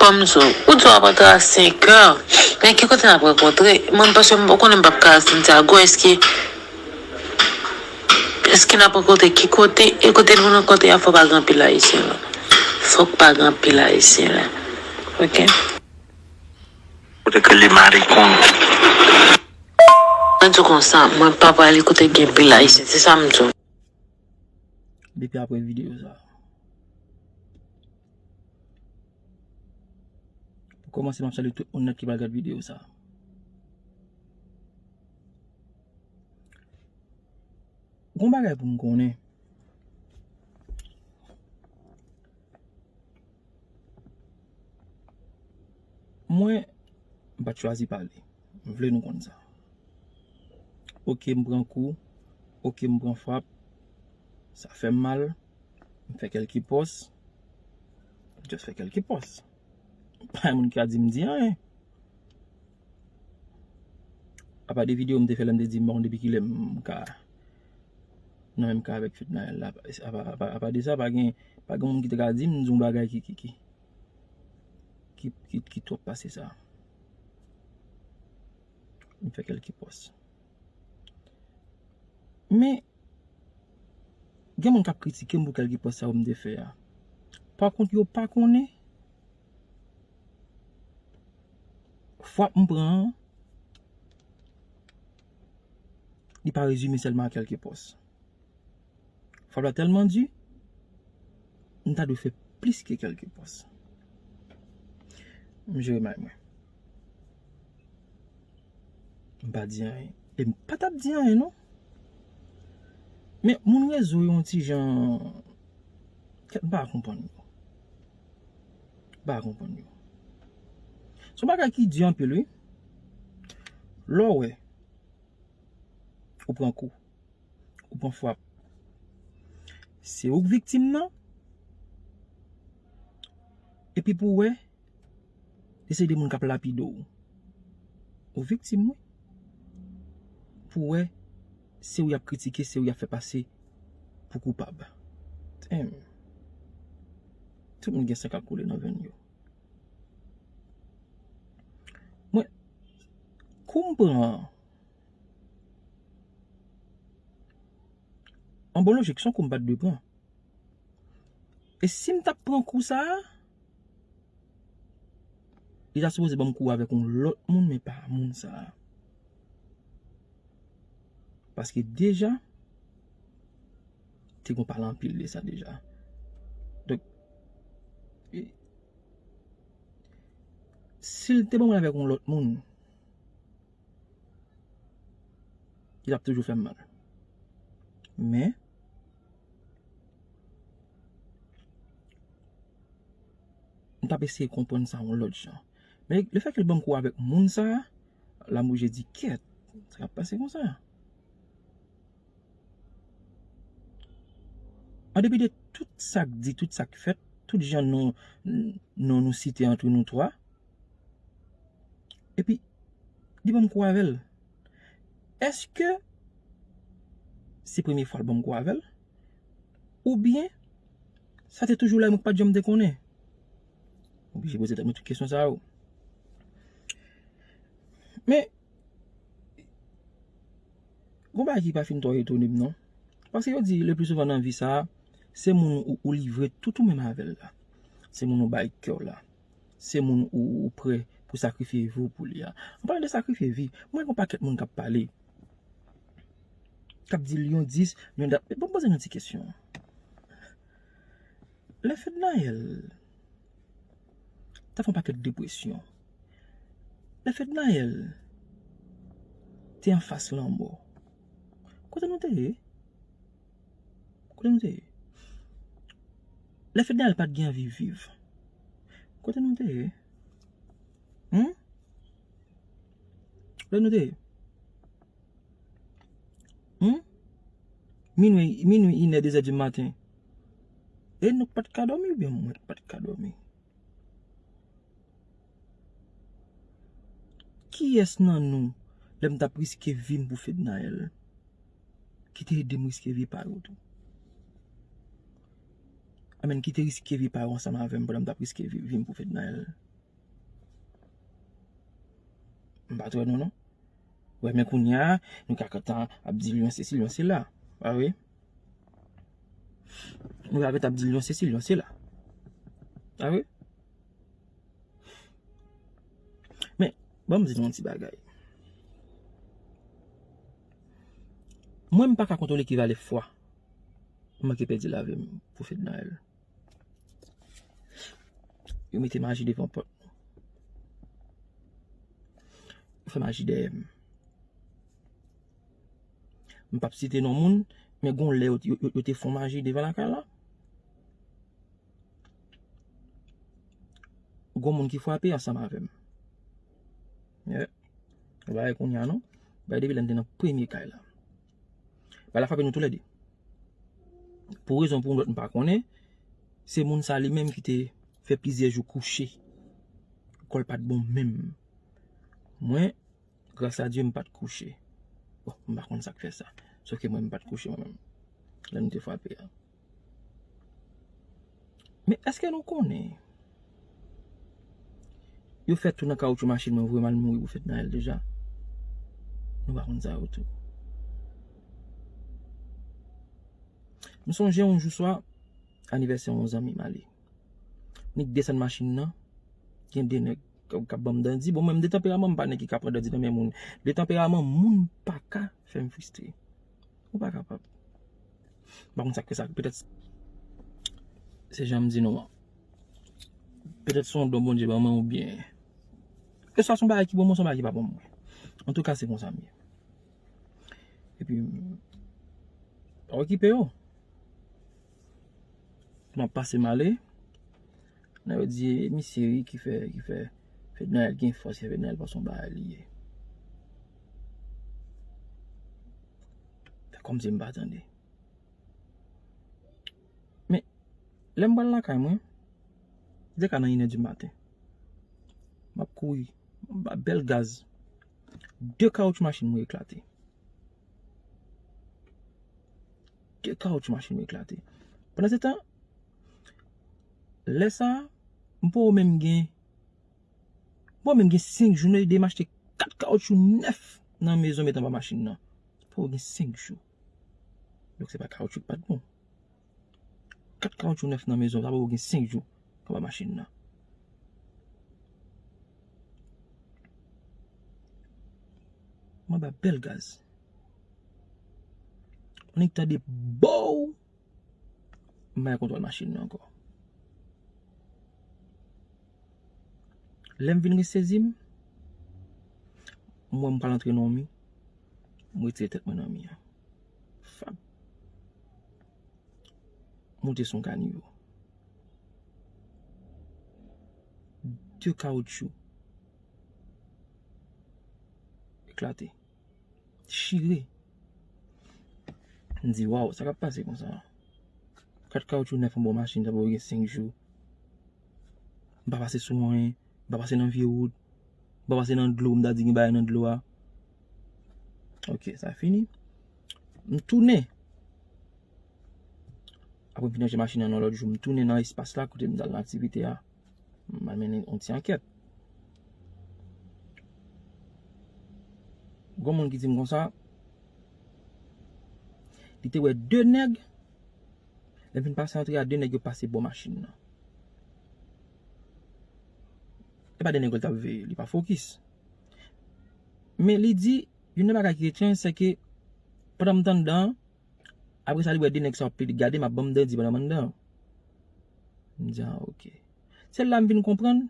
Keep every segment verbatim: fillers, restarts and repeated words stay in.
Kòm zo, ou di w ap antre a senk è. Men ki kote n ap rankontre? Mwen, paske m konnen m p ap ka al Santiago, èske, èske n ap rankontre ki kote? E kote nou rankontre a, fò pa gen anpil Ayisyen la. Fòk pa gen anpil Ayisyen la. Oke? Kote ke li marikon. Mwen di w konsa, mwen pa prale kote gen anpil Ayisyen, se sa m di w. Depi apre videyo sa. Pou kòmanse, m ap salye tout moun nèt ki pral gad videyo sa. Gon bagay pou m konnen. Mwen, m pa t chwazi pale. M vle nou konn sa. Oke, m pran kou. Oke, m pran frap. Sa fè m mal. M fè kèlke pòs. M just fè kèlke pòs. Pa gen moun ki ka di m di anyen. Apa de videyo m te fè lè m te di m pa konn depi kilè m ka nan menm ka avèk Fednaelle la. Apa, apa, apa de sa, pa gen, pa gen moun ki te ka di m di yon bagay ki, ki, ki, ki, ki, ki twòp pase sa. M fè kèlke pòs. Men, gen moun k ap kritike m pou kèlke pòs sa yo m te fè a. Pa kont, yo pa konnen frap m pran an, li pa rezime sèlman a kèlke pòs. Frap la tèlman di, m ta dwe fè plis ke kèlke pòs. M jere may mwen. M pa di anyen. E m pa t ap di anyen, non. Men moun rezo yo yon ti jan, kèt, m pa konprann yo. M pa konprann yo. Se yon bagay ki di anpil, wi. Lè w wè, ou pran kou, ou pran frap. Se ou k viktim nan. Epi pou w wè, se de moun k ap lapide w. Ou viktim, wi. Pou w wè, se ou y ap kritike, se ou y ap fè pase pou koupab. Damn. Tout moun gen san k ap koule nan venn yo. Mwen, kou m pran an, an bon lojik, se yon kou m pa t dwe pran. E si m t ap pran kou sa a, li ta sipoze ban m kou avèk yon lòt moun, men pa moun sa a. Paske deja, te gon pale anpil de sa deja. Donk, e, si l te ban mwen avèk yon lòt moun, li t ap toujou fè m mal. Men, m t ap eseye konprann sa yon lòt jan. Men lefètke l ban m kou avèk moun sa a, la m oblije di, kèt, sa k ap pase konsa? An depi de tout sa k di, tout sa k fèt, tout jan non, non nou site antre nou twa, epi li ban m kou avè l. Èske se premye fwa l ban m kou avè l? Oubyen, sa te toujou la, mwen k pa t janm te konnen? Oblije poze tèt mwen tout kesyon sa yo. Men, gon bagay ki pa fin twò etone m, non. Paske yo di, le pli souvan nan vi sa a, se moun ou, ou livre tout ou menm avè l la. Se moun ou bay kè w la. Se moun ou, ou prè pou sakrifye vi w pou li a. An palan de sakrifye vi, mwen gen yon pakèt moun k ap pale, k ap di Lyon dis, Lyon dat. Bon, poze nou ti kesyon. Lè Fednaelle t ap fè yon pakèt depresyon, lè Fednaelle te anfas lanmò, kote nou te ye? Kote nou te ye? Lè Fednaelle pa t gen anvi viv, kote nou te ye? Hmm? Kote nou te ye? Hmm? Minwi, minwi, inè, dezè di maten. E nou k pa t ka dòmi oubyen mwen k pa t ka dòmi? Kiyès nan nou, lè m t ap riske vi m pou Fednaelle, ki te ede m riske vi pa yo tou? Amèn, ki te riske vi pa yo ansanm avè m pandan m t ap riske vi, vi m pou Fednaelle? M pa t wè nou non. Wè, men kounye a, nou ka kontan ap di l yon sesi, l yon sela. Pa vre? Nou ka kontan ap di l yon sesi, l yon sela. Pa vre? Men, ban m di nou yon ti bagay. Mwen, m pa ka kontwole ki valè fwa m manke pèdi lavi m pou Fednaelle. Yo mete maji devan pòt nou. Yo fè maji dèyè m. M p ap site non moun, men gon lè yo, yo, yo, yo te fon maji devan lakay la. Gon moun ki frape ansanm avè m. Yeah. Ou pa wè kounye a non. Bay depi lè m te nan premye kay la. Bay la frape nou toulède. Pou rezon pou yon lòt m pa konnen, se moun sa li menm ki te fè plizyè jou kouche. Kò l pa t bon menm. Mwen, gras a Dye, m pa t kouche. Bon, m pa konn sa k fè sa. Sòf ke mwen, m pa t kouche mwen menm. Lè nou te frape a. Men èske nou konnen yo fè tou nan kawotchou machin mwen, voye m al mouri pou Fednaelle deja? Nou pa konn sa yo tou. M sonje yon jou swa, anivèsè yon zanmi m ale. Nik desann machin nan, gen de nèg k ap, k ap ban m dandi. Bon, mwen, m de tanperaman, m pa nèg ki ka pran dandi nan men moun. De tanperaman, moun pa ka fè m fristre. Ou pa kapab. M pa konn sa k fè sa. Petèt se jan m di nou an. Petèt se yon don Bondye ban mwen oubyen. Keswa se yon bagay ki bon mwen, se yon bagay ki pa bon mwen. Antouka, se konsa m ye. Epi, pa okipe yo. M ap pase m ale. Nan yo di, misye wi ki fè, ki fè Fednaelle gen fòs, ki fè Fednaelle panse yon bagay li ye. Fè kòmsi m pa tande. Men, lè m pral lakay mwen, li te ka nan inè di maten. M ap kouri, m ap ba bèl gaz. De kawotchou machin mwen eklate. De kawotchou machin mwen eklate. Pandan se tan, lè sa a, m poko menm gen, m poko menm gen senk jou, nou ede m achte kat kawotchou nèf nan mezon met anba machin nan. M poko gen senk jou. Donk se pa kawotchou ki pa t bon. Kat kawotchou nèf nan mezon, sa poko gen senk jou anba machin nan. Mwen ba bèl gaz. Mwen tande bow. M pa gen kontwòl machin nan ankò. Lè m vin resezi m, m wè m pral antre nan yon mi. M retire tèt mwen nan mi an. Fap. Moute sou yon kanivo. De kawotchou eklate. Chire. M di, waw, sa k ap pase konsa? Kat kawotchou nèf anba yon machin, sa poko gen senk jou. M pa pase sou anyen, m pa pase nan vye wout, m pa pase nan dlo, m ta di gen bagay nan dlo a. Ok, sa fini. M tounen. Apre m fin ranje machin nan yon lòt jou, m tounen nan espas la kote m t al nan aktivite a. M al mennen yon ti ankèt. Gon moun ki di m konsa, li te wè de nèg, lè m fin pase antre a, de nèg yo pase bò machin nan. E pa de nèg yo l t ap veye, li pa fokis. Men li di, youn nan bagay ki etranj, se ke pandan m t anndan an, apre sa li wè de nèg sa yo ap plede gade m, ap ban m dandi pandan m anndan an. M di, ah, ok. Se la m vin konprann.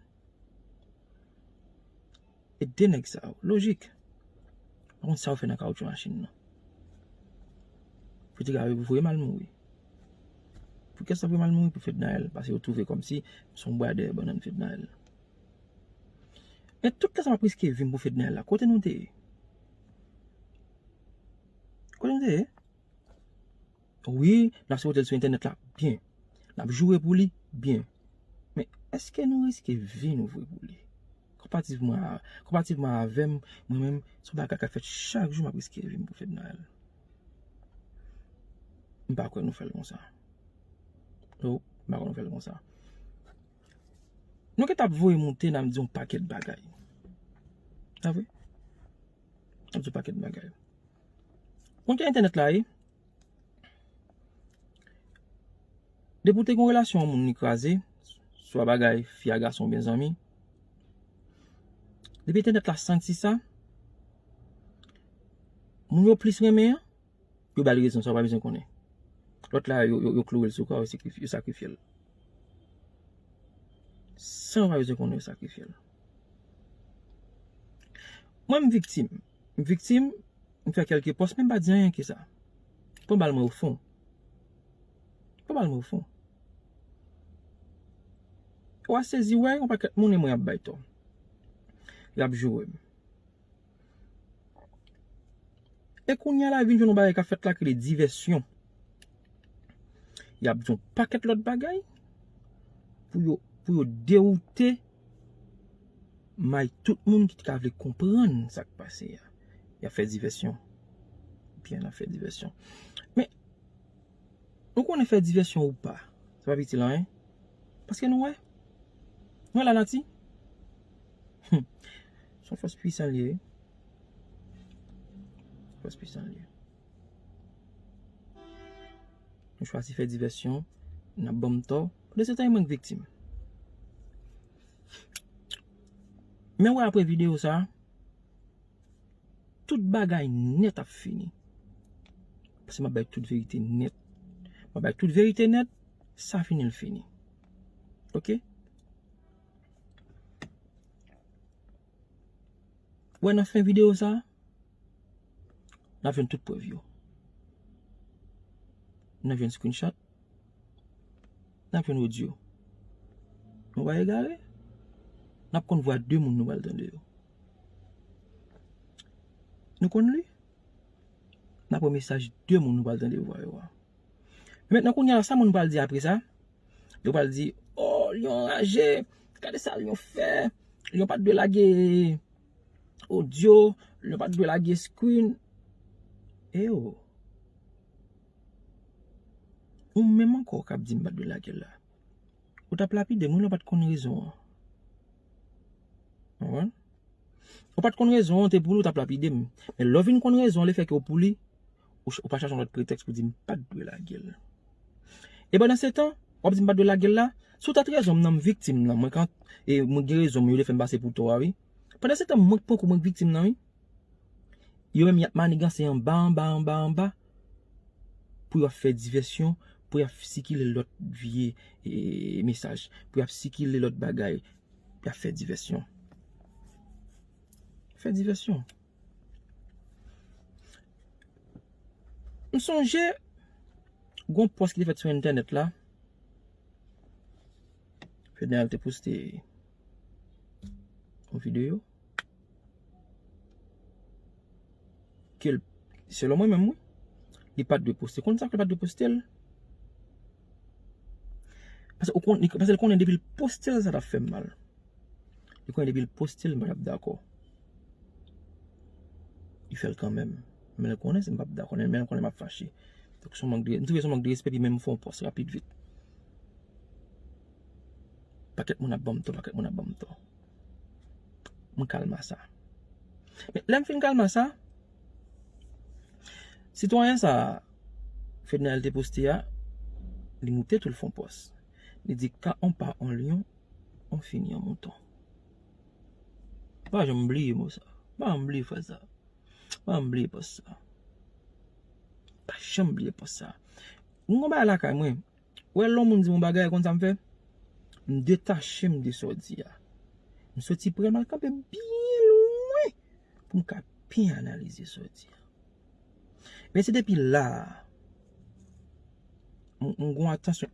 E de nèg sa yo, lojik. Pa konn sa yo fè nan kawotchou machin nan. Pou te ka voye m al mouri. Pou kiyès sa voye m al mouri? Pou Fednaelle. Paske yo twouve kòmsi m se yon bwa dèyè bannann Fednaelle. Men tout lè sa m ap riske vi m pou Fednaelle la, kote nou te ye? Kote nou te ye? Wi, n ap sipote l sou entènèt la, byen. N ap joure pou li, byen. Men èske nou riske vi nou vre pou li? Konpativman a, konpativman avè m, mwen menm, se yon bagay k ap fèt chak jou m ap riske vi m pou Fednaelle. M pa kwè nou fè l konsa. No, m pa kwè nou fè l konsa. Nou gentan ap voye moute, n ap di yon pakèt bagay. Pa vre? N ap di w pakèt bagay. Konn jan entènèt la ye? Depi w te gen yon relasyon, yon moun li kraze, swa bagay fi a gason oubyen zanmi, depi entènèt la santi sa, moun yo plis renmen an, yo ba l rezon san w pa bezwen konnen. Lòt la, yo, yo, yo kloure l sou kwa, yo sakrifye, yo sakrifye l. San w pa bezwen konnen, yo sakrifye l. Mwen, m viktim. M viktim, m fè kèlke pòs, men m pa di anyen ke sa. Pran bal mwen ofon. Pran bal mwen ofon. W a sezi, wè, yon pakèt moun e mwen y ap bay tò. Y ap joure m. E kounye a la vin jwenn yon bagay k ap fèt la ki rele divèsyon. Y ap di yon pakèt lòt bagay pou yo, pou yo dewoute may tout moun ki ta vle konprann sa k pase a. Y ap fè divèsyon. Byen, y ap fè divèsyon. Men, nou konnen fè divèsyon ou pa, se pa p itil anyen. Paske nou wè. Nou wè lanati. Hmm. Se yon fòs pwisan li ye. Fòs pwisan li ye. Nou chwazi fè divèsyon, n ap ban m tò. Pandan se tan, e mwen k viktim. Men wè apre videyo sa, tout bagay nèt ap fini. Paske m ap bay tout verite nèt. M ap bay tout verite nèt, sa fini l fini. Oke? Wè nan fen videyo sa, n ap jwenn tout prèv yo. N ap jwenn screenshot. N ap jwenn odyo. Nou pa egare. N ap konn vwa de moun nou pral tande yo. Nou konn li. N ap wè mesaj de moun nou pral tande vwa yo a. Mentnan kounye a la, sa moun pral di apre sa? Yo pral di, "Oh, li anraje. Gade sa li fè. Li pa t dwe lage odyo. Li pa t dwe lage screen." E yo. Ou menm ankò k ap di m pa t dwe lage l la. Ou t ap lapide m, wi, lè w pa t konn rezon an. Konprann? Ou pa t konn rezon an, te pou li, ou t ap lapide m. Men lè w vin konn rezon an, lefètke w pou li, ou, ch- ou pa chache yon lòt pretèks pou di m pa t dwe lage l. E pandan se tan, w ap di m pa t dwe lage l la, si w t at rezon m nan, m viktim nan, mwen kan, e mwen gen rezon m, yo te fè m pase pou tò a, wi. Pandan se tan, mwen k pran kou, mwen k viktim nan, wi. Yo menm y ap maniganse anba, anba, anba, anba, pou y ap fè divèsyon, pou y ap sikile lòt vye, e, mesaj, pou y ap sikile lòt bagay, pou y ap fè divèsyon. Fè divèsyon. M sonje, gon pòs ki te fèt sou entènèt la, Fednaelle te poste yon videyo ke l, selon mwen menm, wi, li pa t dwe poste. Konn sa k fè l pa t dwe poste l? Paske ou konn, li, paske l konnen depi l poste l, sa t ap fè m mal. Li konnen depi l poste l, m pa t ap dakò. Li fè l kanmenm. Men l konnen si m p ap dakò, men l konnen m ap fache. Donk, se yon mank de, m twouve se yon mank de respè, epi menm m fè yon pòs rapid vit. Pakèt moun ap ban m tò, pakèt moun ap ban m tò. M kalma sa. Men, lè m fin kalma sa, sitwayen sa, Fednaelle te poste a, li moute tou l fè yon pòs. Li di, "Quand on perd un lion, on finit en mouton." Pa janm bliye mo sa. Pa janm bliye fraz sa. Pa janm bliye pòs sa. Pa janm bliye pòs sa. Mwen gon bagay lakay mwen. Wè lè yon moun di m yon bagay, konn sa m fè? M detache m de sa w di a. M soti pre l, m al kanpe byen lwen pou m ka byen analize sa w di a. Men se depi la a, m, m gon atansyon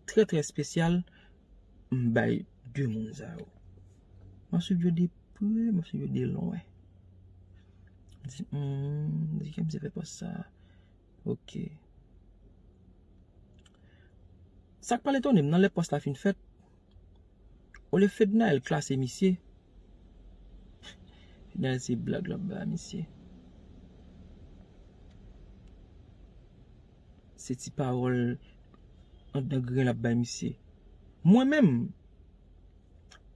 trè, trè espesyal m bay de moun sa yo. M ap swiv yo de pre, m ap swiv yo de lwen. M di, hmm, di ke misye fè pòs sa. Oke. Sa k pral etone m nan lè pòs la fin fèt, olye Fednaelle klase misye, Fednaelle se blag l ap bay misye. Se ti pawòl anndan grenn l ap bay misye. Mwen menm,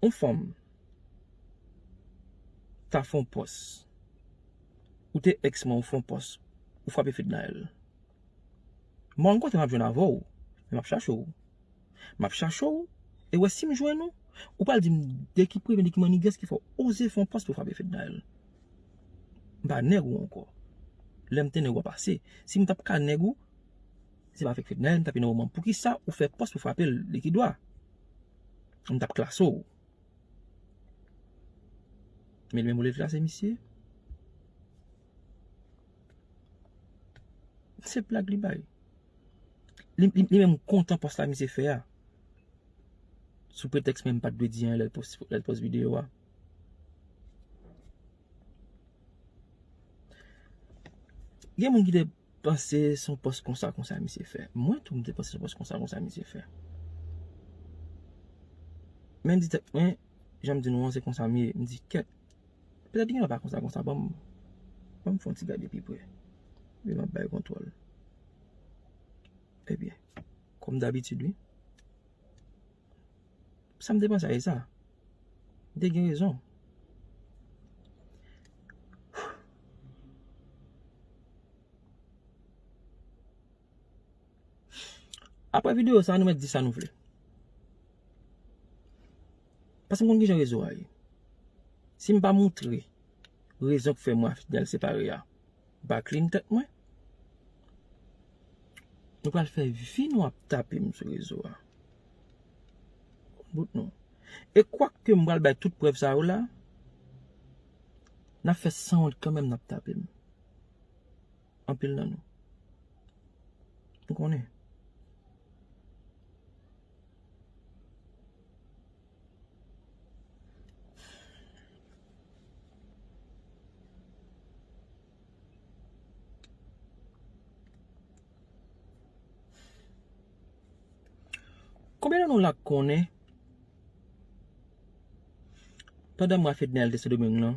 yon fanm ta fè yon pòs. Ou te ex mwen, ou fè yon pòs, ou frape Fednaelle. Mwen rankontre m ap jwenn avè w, men m ap chache w. M ap chache w, e wè si m jwenn ou, ou pral di m de ki premye, de ki mannigas ki fè w oze fè yon pòs pou frape Fednaelle. M pa nèg ou ankò. Lè m te nèg ou ap pase. Si m t ap ka nèg ou, se pa avèk Fednaelle m t ap nan moman. Poukisa ou fè pòs pou frape l de ki dwa? M t ap klase w. Men li menm ou le klase misye. Se blag li bay. Li, li, li menm kontan pòs la misye fè a. Sou pretèks mwen m pa t dwe di anyen lè l pòs, lè l pòs videyo a. Gen moun ki te panse se yon pòs konsa, konsa misye fè. Mwen tou, m te panse se yon pòs konsa, konsa misye fè. Men m di tèt mwen, jan m di nou an, se konsa m ye. M di, kèt, petèt li gen dwa pa konsa, konsa, ban m, ban m fè yon ti gade pi pre. Epi m ap bay kontwòl. Ebyen, kòm dabitid, wi. Sa m te panse a, e sa. M te gen rezon. Apre videyo sa, nou mèt di sa nou vle. Paske m konn kijan rezo a ye. Si m pa moutre rezon k fè mwen a Fednaelle separe a, m pa clean tèt mwen. Nou pral fè vi nou ap tape m sou rezo a. Bout nou. E kwak ke m pral bay tout prèv sa yo la, n ap fè sanwont kanmenm, n ap tape m. Anpil nan nou. M konnen. Konbyen nan nou la k konnen pandan mwen a Fednaelle te Sendomeng lan,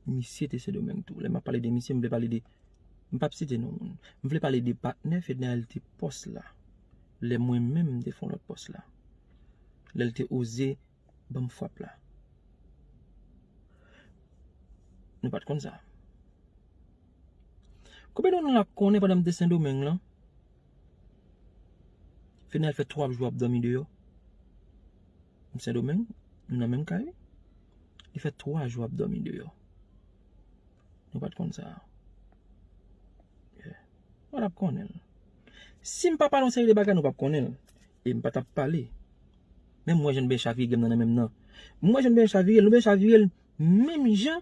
misye te Sendomeng tou. Lè m ap pale de misye, m vle pale de, m p ap site non moun. M vle pale de patnè Fednaelle te pòs la. Lè mwen menm m te fè yon lòt pòs la. Lè l te oze ban m frap la. Nou pa t konn sa. Konbyen nan nou la konnen pandan m te Sendomeng lan, Fednaelle fè twa jou ap dòmi deyò? M Sendomeng, nou nan menm kay wi. Li fè twa jou ap dòmi deyò. Nou pa t konn sa. Yeah. Nou pa t ap konnen l. Si m pa pale yon seri de bagay, nou p ap konnen l. E m pa t ap pale. Men m wè jan l byen chavire m nan, nan menm nan. M wè jan l byen chavire l, nou byen chavire l menm jan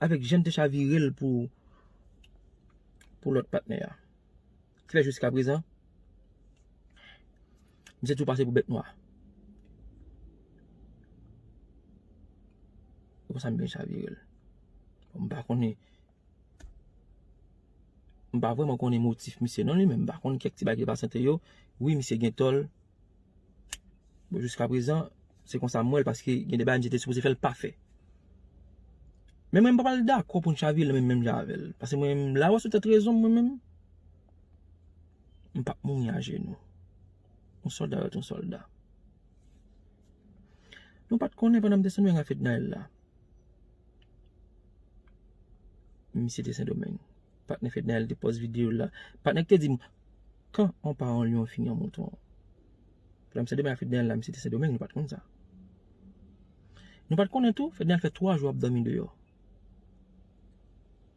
avèk jan l te chavire l pou, pou lòt patnè a. Ki fè jiskaprezan, misye tou pase pou bèt nwa. E konsa m byen chavire l. Bon, m pa konnen, m pa vrèman konnen motif misye non li menm. M pa konn kèk ti bagay ki te pase ant yo. Wi, misye gen tò l. Bon, jiskaprezan, se konsa m wè l, paske gen de bagay misye te sipoze fè, l pa fè. Men mwen, m pa pral dakò pou n chavire l menm, menm jan avè l. Paske mwen menm, la w sou tèt rezon m, mwen menm, m p ap mouri ajenou. Yon sòlda rete yon sòlda. Nou pa t konnen pandan m te Sendomeng a Fednaelle la. Misye te Sendomeng. Patnè Fednaelle te pòs videyo l la. Patnè k te di m, quand on part en lion, on finit en mouton. Pandan m Sendomeng a Fednaelle la, misye te Sendomeng, nou pa t konn sa. Nou pa t konnen tou, Fednaelle fè twa jou ap dòmi deyò.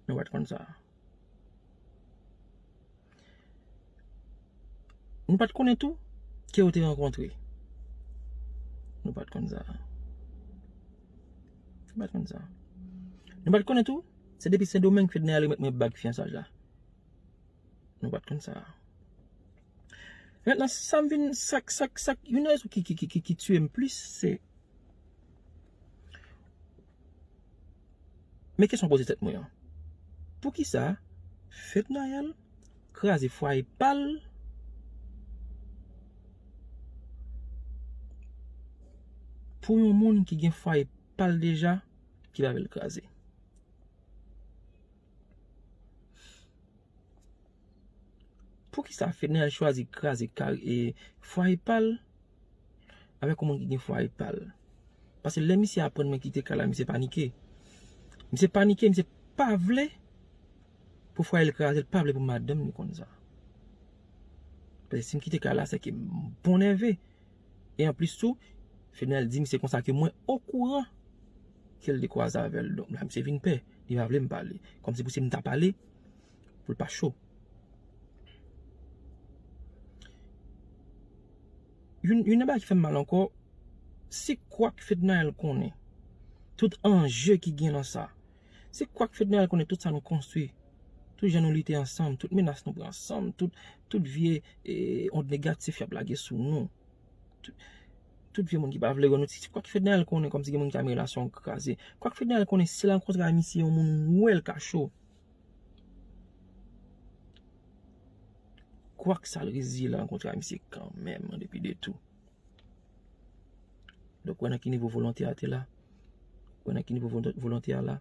Nou pa t konn sa. Nou pa t konnen tou ke yo te rankontre. Nou pa t konn sa. Nou pa t konn sa. Nou pa t konnen tou, se depi Sendomeng Fednaelle remèt mwen bag fyansaj la. Nou pa t konn sa. Mentnan, sa m vin, sa k, sa k, sa k, youn nan rezon ki, ki, ki, ki, ki tiye m plis, se Men kesyon poze tèt mwen an, poukisa Fednaelle kraze fwaye pa l pou yon moun ki gen fwaye pa l deja ki pa vle l kraze? Poukisa Fednaelle chwazi kraze kari, e, fwaye pa l avèk yon moun ki gen fwaye pa l? Paske lè misye aprann mwen kite kay la, misye panike. Misye panike, misye pa vle pou fwaye l kraze, l pa vle pou madanm li konn sa. Paske si m kite kay la, se ke m bon nève. E anplis tou, Fednaelle di misye konsa ke mwen okouran ke l te kwaze avè l. Donk, la misye vin pè. Li pa vle m pale. Kòmsi pou si m ta pale, pou l pa cho. Youn, youn nan bagay ki fè m mal ankò, se kwak Fednaelle konnen. Tout anje ki gen nan sa. Se kwak Fednaelle konnen tout sa nou konstwi. Tout jan nou lite ansanm, tout menas nou pran ansanm, tout, tout vye, eh, ond negatif y ap lage sou nou. Tout, tout vye moun ki pa vle wè nou, se kwak Fednaelle konnen kòmsi gen moun ki ta renmen relasyon an kraze. Kwak Fednaelle konnen si l rankontre a misye yon moun wè l ka cho. Kwak sa l reziye l rankontre a misye kanmenm, an depi de tou. Donk, wè nan ki nivo volonte a te la. Wè nan ki nivo volon-, volonte a la.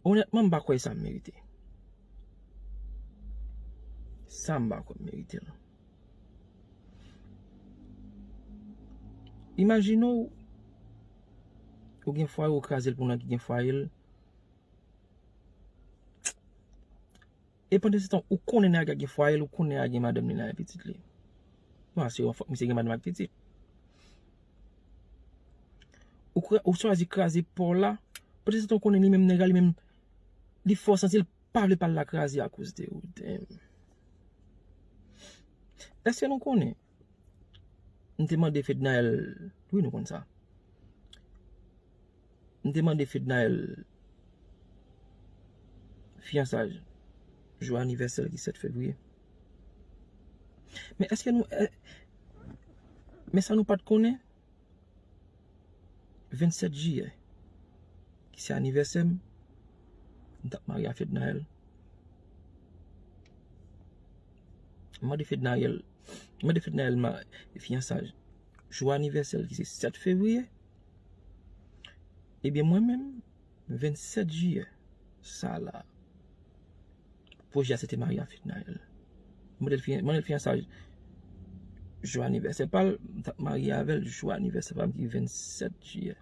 Onètman, m pa kwè sa m merite. Sa m pa kwè m merite l. Imajine w, ou gen fwaye, ou kraze l pou nèg ki gen fwaye l. E pandan se tan, ou konnen nèg la gen fwaye l, ou konnen nèg la gen madanm li la, gen pitit li. Bon, se yon fòk misye gen madanm ak pitit. Ou, kra- ou chwazi kraze pa w la, pandan se tan, ou konnen li menm nèg la, li menm, li fè w santi l pa vle pa l la kraze akoz de ou. Damn. Èske nou konnen? M te mande Fednaelle, wi, nou konn sa. M te mande Fednaelle fiyansaj, jou anivèsè l ki sèt fevriye. Men èske nou, è- men sa nou pa t konnen? Vennsèt jiyè, ki se anivèsè m, m t ap marye a Fednaelle. M mande Fednaelle, m mande Fednaelle ma- fiyansaj, jou anivèsè l ki se sèt fevriye. Ebyen, mwen menm, vennsèt jiyè, sa la, pwojè a se te marye a Fednaelle. M mande l fiyan- mande l fiyansaj jou anivèsè pa l, m t ap marye avè l jou anivèsè pa m ki vennsèt jiyè.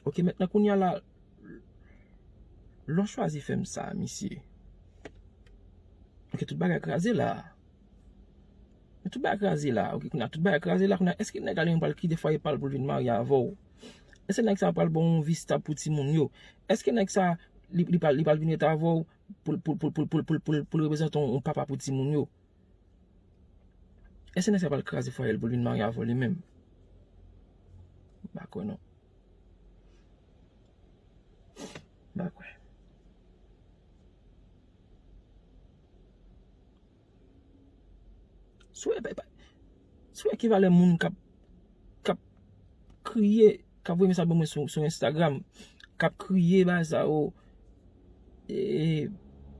Ok, mentnan kounye a la, lè w chwazi fè m sa, misye. Ok, tout bagay kraze la. Men tout bagay kraze la, ok, kounye a tout bagay kraze la, kounye a, èske nèg la li menm pral kite fwaye pa l pou l vin marye avè w? Èske nèg sa pral ba w yon vi stab pou timoun yo? Èske nèg sa, li, li pral, li pral vin ret avè w pou, pou, pou l reprezante yon, yon papa pou timoun yo? Èske nèg sa pral kraze fwaye l pou l vin marye avè w li menm? M pa kwè non. M pa kwè. Si w wè, pa- pa- si w wè ki valè moun k ap, k ap kriye, k ap voye mesaj ban mwen sou, sou Instagram, k ap kriye bagay sa yo, e,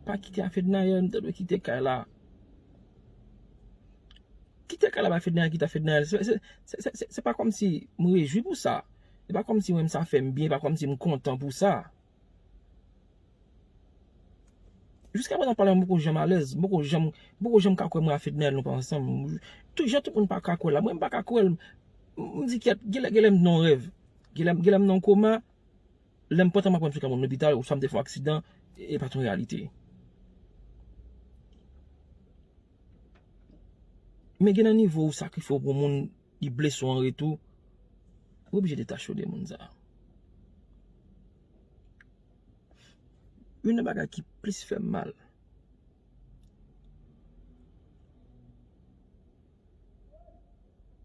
pa kite a Fednaelle, m ta dwe kite kay la. Kite kay la ba Fednaelle, kite a Fednaelle. Se, se, se, se, se, se pa kòmsi m rejwi pou sa. Se pa kòmsi mwen, sa fè m byen, se pa kòmsi m kontan pou sa. Jiska prezan pale a mwen, m poko janm alèz, m poko janm, m poko janm ka kwè mwen a Fednaelle nou pa ansanm. Tout jan tout moun pa ka kwè la, mwen m pa ka kwè l. M, m di kèt, genlè, genlè m nan yon rèv. Genlè, genlè m nan yon koma. Lè m pran tan m aprann sou ka moun lopital, oswa m te fè yon aksidan, e pa t yon reyalite. Men gen nan nivo ou sakrifye w pou moun, li blese w an retou, ou oblije detache w de moun sa. Youn nan bagay ki plis fè m mal,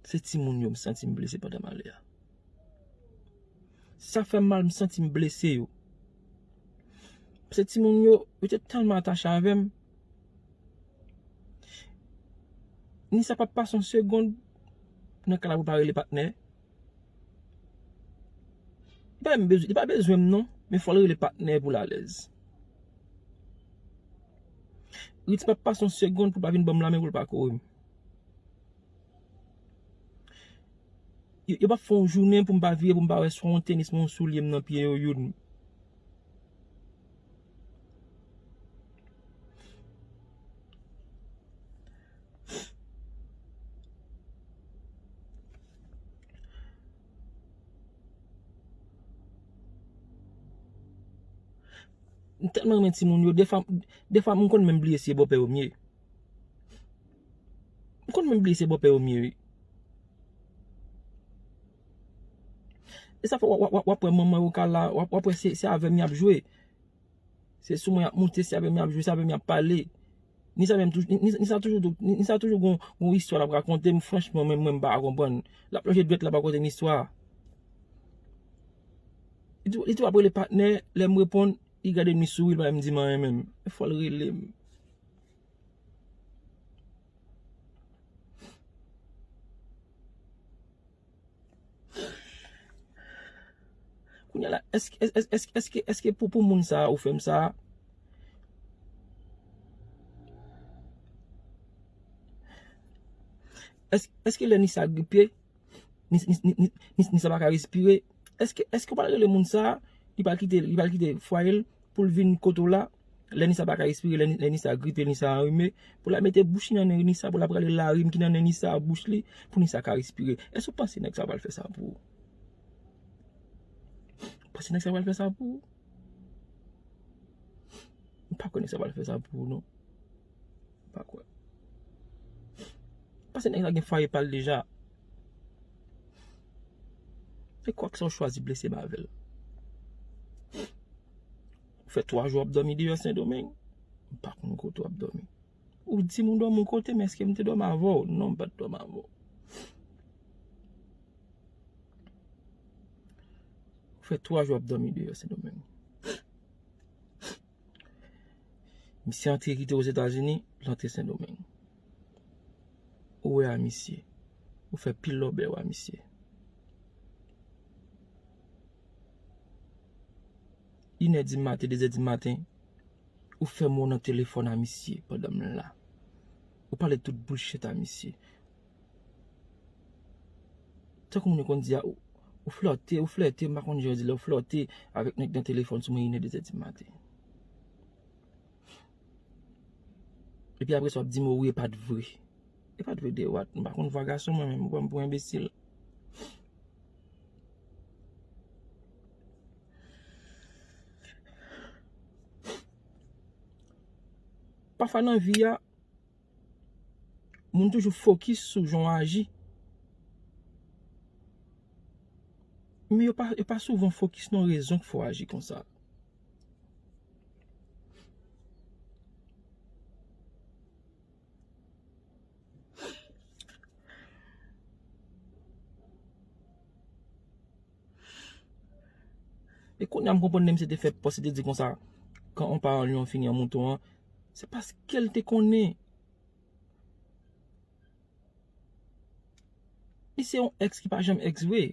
se timoun yo m santi m blese pandan malè a. Sa fè m mal, m santi m blese yo. Paske timoun yo, yo te tèlman atache avè m. Ni sa p ap pase yon segonn nan kay la pou l pa rele patnè. Li pa menm bezwen, li pa bezwen m non, men fò l rele patnè pou l alèz. Ritz p ap pase yon segonn pou l pa vin ban m lamen pou l pa kore m. yo, yo p ap fè yon jounen pou m pa vire, pou m pa wè swa yon tenis, mwen yon soulye m nan pye yo youn. M tèlman renmen timoun yo, defwa, defwa m konn menm bliye si e bòpè yo m ye. M konn menm bliye se bòpè yo m ye, wi. E sa fè w ap, w ap, w ap wè manman yo ka la, w ap, w ap wè se, se avè m y ap jwe. Se sou mwen y ap moute, se avè m y ap jwe, se avè m y ap pale. Ni sa menm toujou, ni, ni sa toujou, ni, ni sa toujou gon, gon istwa l ap rakonte m, franchman, mwen, mwen m pa ka konprann. L ap lonje dwèt, l ap rakonte m istwa. Li tou, li tou ap rele patnè, lè m reponn, li gade m, li souri, li pa menm di m anyen menm. E fò l rele m. Kounye a la, èske, èske, èske, èske, èske pou, pou moun sa a ou fè m sa a? Èske, èske lè Nisa gripe, Nis-, Nis-, Nis-, Nis-, Nisa pa ka respire? Èske, èske w pral rele moun sa a? Li pral kite, li pral kite fwaye l pou l vin kote w la? Lè Nisa pa ka respire, lè, lè Nisa gripe, Nisa anrime, pou l al mete bouch li nan nen Nisa, pou l al rale larim ki nan nen Nisa a bouch li, pou Nisa ka respire. Èske w panse nèg sa pral fè sa pou ou? Ou panse nèg sa pral fè sa pou ou? M pa kwè nèg sa pral fè sa pou ou, non. M pa kwè. Paske nèg la gen fwaye pa l deja. E kwak sa w chwazi blese m avè l. Ou fè twa jou w ap dòmi deyò Sendomeng. M pa konn kote w ap dòmi. Ou di m ou dòmi yon kote, men èske m te dòmi avè w? Non, m pa t dòmi avè w. Ou fè twa jou w ap dòmi deyò Sendomeng. Misye antre kite Ozetazini, l antre Sendomeng. Ou wè a misye. Ou fè pil lòbèy a misye. Inè di maten, dezè di maten, ou fè mo nan telefòn a misye pandan m la. Ou pale tout bullshit a misye. Tankou moun yo konn di a, ou, ou flòte, ou flète, m pa konn jan yo di lè ou flòte avèk nèg nan telefòn sou mwen inè, dezè di maten. Epi apre sa w ap di m, o wi, e pa t vre. E pa t vre de what? M pa konn vwa gason mwen menm, ou pran m pou enbesil. Pafwa nan vi a, moun toujou fokis sou jan w aji. Men yo pa, yo pa souvan fokis nan rezon k fè w aji konsa. E kounye a m konprann lè misye te fè pòs, li te di konsa, quand on parle en lion finit en mouton an, se paske l te konnen. Li se yon èks ki pa janm èks vre.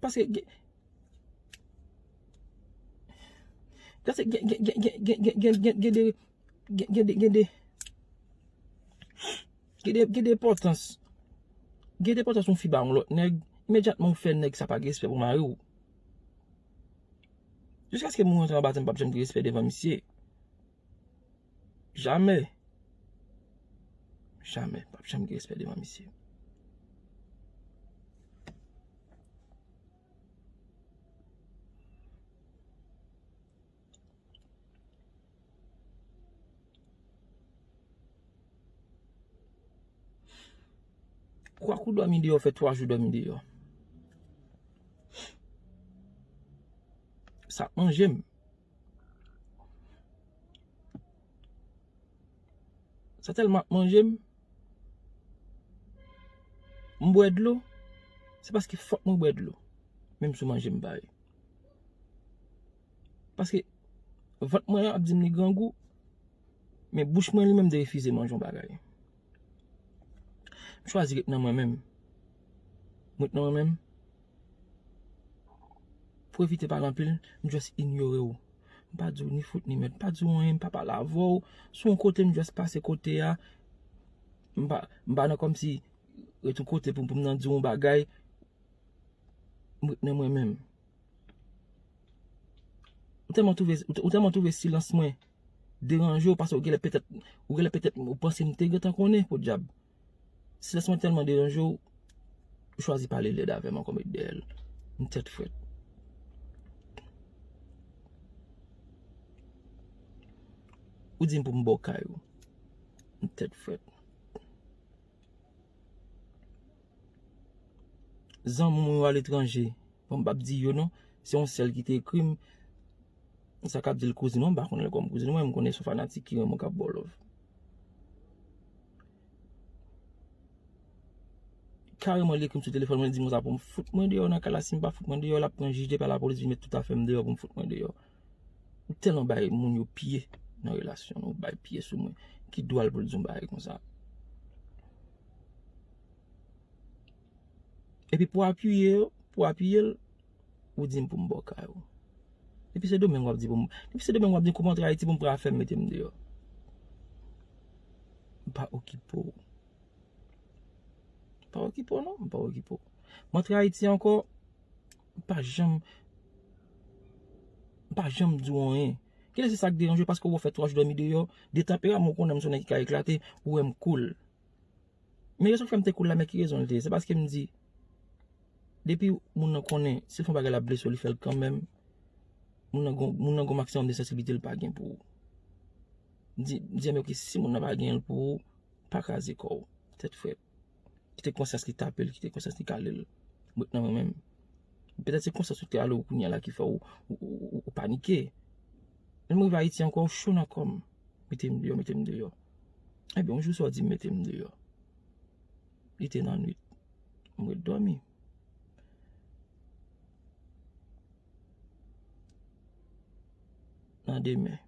Paske gen, paske gen, gen, gen de, gen, gen de, gen de, gen de, gen de enpòtans. Gen de enpòtans yon fi ba yon lòt nèg, imedyatman ou fè nèg sa pa gen respè pou mari w. Jiskaske moun rantre anba tè m p ap janm gen respè devan misye. Jamè. Jamè. P ap janm gen respè devan misye. Kwak ou dòmi deyò, fè twa jou dòmi deyò. Sa ap manje m. Sa tèlman ap manje m. M bwè dlo. Se paske fòk mwen bwè dlo. Menm si w manje m pa ye. Paske vant mwen an ap di m li grangou. Men bouch mwen li menm te refize manje yon bagay. M chwazi ret nan mwen menm. M ret nan mwen menm. Pou evite pale anpil, m just inyore w. M pa di w ni fout ni mèd, m pa di w anyen, m pa pale avè w. Si w yon kote, m just pase kote a. M pa, m pa nan kòmsi ret yon kote pou, pou m nan di yon bagay, m ret nan mwen menm. Ou tèlman twouve, ou, ou tèlman twouve silans mwen deranje w, paske ou genlè petèt, ou genlè petèt ou panse m te gentan konnen, podyab. Silans mwen tèlman deranje w, ou chwazi pale lèd avè m ankò, met dèyè l. M tèt frèt. Ou di m pou m ba w kay ou. M tèt frèt. Zanmi mwen yo aletranje. Bon, m p ap di yo non. Se yon sèl ki te ekri m. Sa k ap di l kouzin mwen, m pa konnen l kòm kouzin mwen, m konnen se yon fanatik ki renmen w k ap ba w love. Kareman, li ekri m sou telefòn mwen, li di m konsa pou m fout mwen deyò nan kay la. Si m pa fout mwen deyò, l ap pran jij de pa lapolis, vin met tout afè m deyò pou m fout mwen deyò. Ou tèlman bay moun yo pye nan relasyon nou, bay pye sou mwen. Ki dwa l pou l di yon bagay konsa? Epi pou apiye yo, pou apiye l, ou di m pou m ba w kay ou. Depi Sendomeng w ap di pou m, depi Sendomeng w ap di kou m antre Ayiti pou m pran afè m mete m deyò. M pa okipe w. M pa okipe w non, m pa okipe w. M antre Ayiti ankò, m pa janm, m pa janm di w anyen. Genlè se sa k deranje w paske w fè twa jou dòmi deyò, de tanperaman w konnen m se yon nèg ki ka eklate, ou wè m cool. Men rezon k fè m te cool la, men ki rezon l te ye? Se paske m di, depi moun nan konnen, si l fè yon bagay l ap blese w, li fè l kanmenm. Moun nan gon, moun nan gon maksimòm de sansiblite l pa gen pou ou. M di, m di, men oke, si moun nan pa gen l pou ou, pa kraze kò w. Tèt frèt. Kite konsyans li tape l, kite konsyans li kale l. M ret nan mwen menm. Petèt se konsyans ou te ale w kounye a la ki fè w, ou, ou, ou, ou panike. Men m rive Ayiti ankò, w cho nan kò m. Mete m deyò, mete m deyò. Ebyen, yon jou sa w di m mete m deyò. Li te nan nwit. M ret dòmi. Nan demen.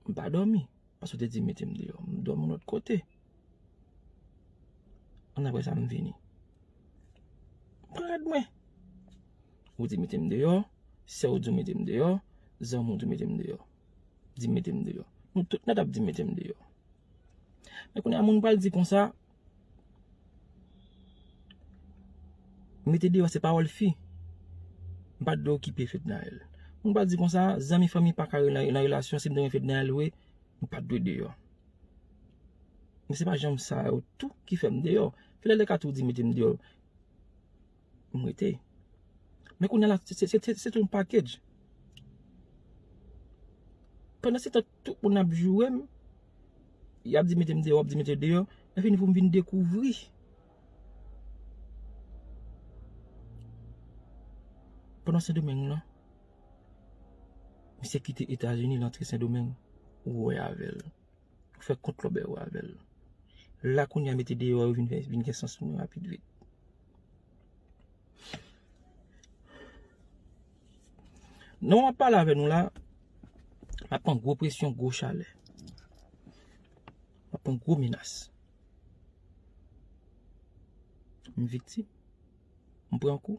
M pa dòmi. Paske w te di mete m deyò. M dòmi yon lòt kote. Ann apre sa, m vini. M pran rad mwen. Ou di mete m deyò. Sè w di w mete m deyò. Zanmi w di w mete m deyò. Di mete m deyò. Nou tout nèt ap di mete m deyò. Men kounye a, moun pral di konsa, mete deyò se pawòl fi. M pa t dwe okipe Fednaelle. Moun pral di konsa, zanmi fanmi pa ka re-, nan, nan relasyon, si m te renmen Fednaelle vre, m pa t dwe deyò. Men se pa janm sa yo tou ki fè m deyò. Fednaelle ka tou di mete m deyò. M rete. Men kounye a la, se, se, se, se, se tout yon package. Pandan se tan, tout moun ap joure m, y ap di mete m deyò, ap di mete deyò, men fini pou m vin dekouvri. Pandan Sendomeng lan, misye kite Etazini, l antre Sendomeng, ou wè avè l. Ou fè kont lòbèy ou avè l. La kounye a mete deyò yo vin fè, vin gen sans pou mwen rapid vit. Nan w ap pale avè nou la, m ap pran gwo presyon, gwo chalè. M ap pran gwo menas. M viktim. M pran kou.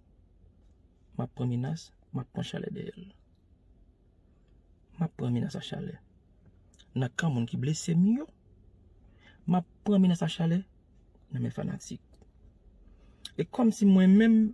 M ap pran menas. M ap pran chalè dèyè l. M ap pran menas a chalè nan kan moun ki blese m yo. M ap pran menas a chalè nan men fanatik. E kòmsi mwen menm,